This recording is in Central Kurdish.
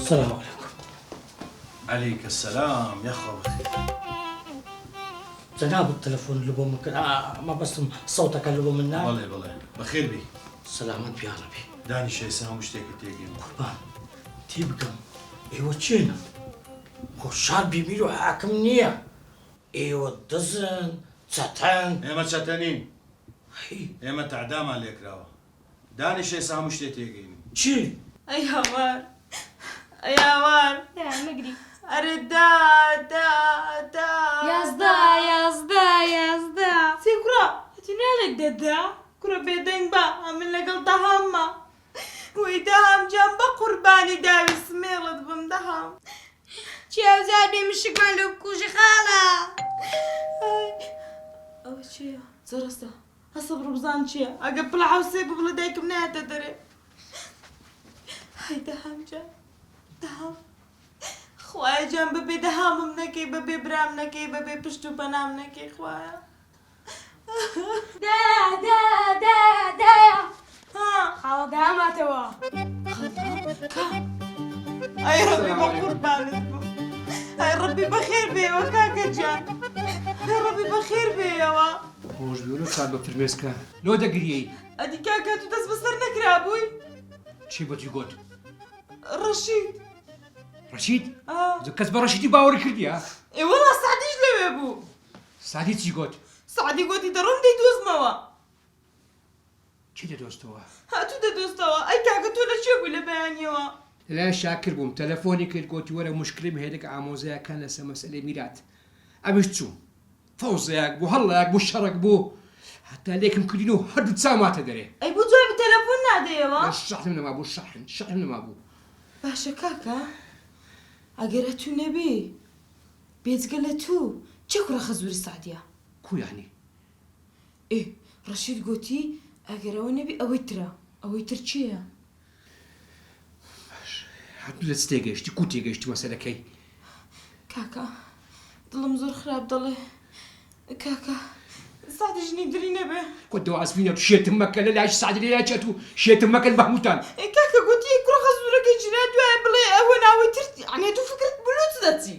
سلام علیکم. علیک السلام یاخوا بەخێر. جەنابت تەلەفۆن لە بۆ من کرد مەبەستم سەوتەکە لە بۆ من نا؟ بەڵێ بەڵێ بەخێر بێی. سەلامەت بی یاڕەبی. دانیشە ئێستا هەموو شتێکت تێگەیم. قوربان تێبگەم ئێوە کێنە؟ خۆ شار بی میر و حاکم نییە. ئێوە دزن، چەتەن. ئێمە چەتە نین. هەی. ئێمە تەعدامان لێکراوە. دانیشە ئێستا هەموو شتێ تێگەینم. چی؟ ئەی هاوار ئەی هاوار. دایە مەگری. ئەرێ دا دا دا. 11 11 11. چی کوڕە ئەتوو ناڵێی دەدا؟ کوڕە بێدەنگ بە ئەمن لەگەڵ دەهاممە. وەی دەهام گیان بەقوربانی داوی سمێڵت بم دەهام. چی ئەوجار بێ مشکمان لۆ بکوژی خاڵە. ئای ئەوە چییە؟ جەرەسە. هەسە بڕۆ بزان چییە ئەگە پلە حەوسێ بوو بڵێ دایکم نایەتە دەرێ هەی دەهام جان دەهام خوایە جان بەبێ دەهامم نەکەی بەبێ برام نەکەی بەبێ پشت و پەنام نەکەی خوایە دا دا دا دایە ها خاڵە داماتەوە کا ئەی ڕەبی بە قوربانت بم ئەی ڕەبی بەخێر بێیەوە کاکە جان ئەی ڕەبی بەخێر بێیەوە خۆش بێ لۆ چاوت بە فرمێسکە لۆ دەگریەی. ئەدی کاکە تو دەست بەسەر نەکرابووی؟ کێ بە توی گۆت؟ ڕەشید. ڕەشید؟ کەس بە ڕەشیدی باوەڕی کردیە؟ ئێ وەڵا سەعدیش لەوێ بوو. سەعدی چی گۆت؟ سەعدی گۆتی دەڕۆم دەیدۆزمەوە. کێ دەدۆزتەوە؟ ها تو دەدۆزتەوە. ئەی کاکە تۆ لە کوێ بووی لە بەیانیەوە؟ لەلای شاکر بووم تەلەفۆنی کرد گۆتی وەرە موشکلەم هەیە لەگە ئامۆزایەکان لەسەر مەسئەلەی میرات. ئەمیش چوو. فەوزەیەک بوو هەڵەیەک بوو شەڕێک بوو هەتا لێکم کردین و هەردوو چاوم هاتە دەرێ. ئەی بۆ جوابی تەلەفۆن نادەیەوە؟ شەحنم نەمابوو شەحن شەحنم نەمابوو. باشە کاکە ئەگەر ئەتوو نەبی بێجگە لە توو کێ کوڕە خەزووری سەعدیە؟ کو یانی؟ ئێ ڕەشید گۆتی ئەگەر ئەوە نەبی ئەوەی ترە ئەوەی تر کێیە؟ باش هەتوو لە چ تێگەیشتی کو تێگەیشتی مەسەلەکەی؟ کاکە دڵم زۆر خراپ دەڵێ کاکە سەعدی ژنی دری نەبێ. خۆ دەو ئەزمینە شێتم مەکە لە لای سەعدی لە لای چەتوو شێتم مەکەن بە هەمووتان. ئێ کاکە گۆتی کوڕە خەزوورەکەی ژنە دوایە بڵێ ئەوە ناوەی تر یەعنی ئەتوو فکرت بلوچ دەچی.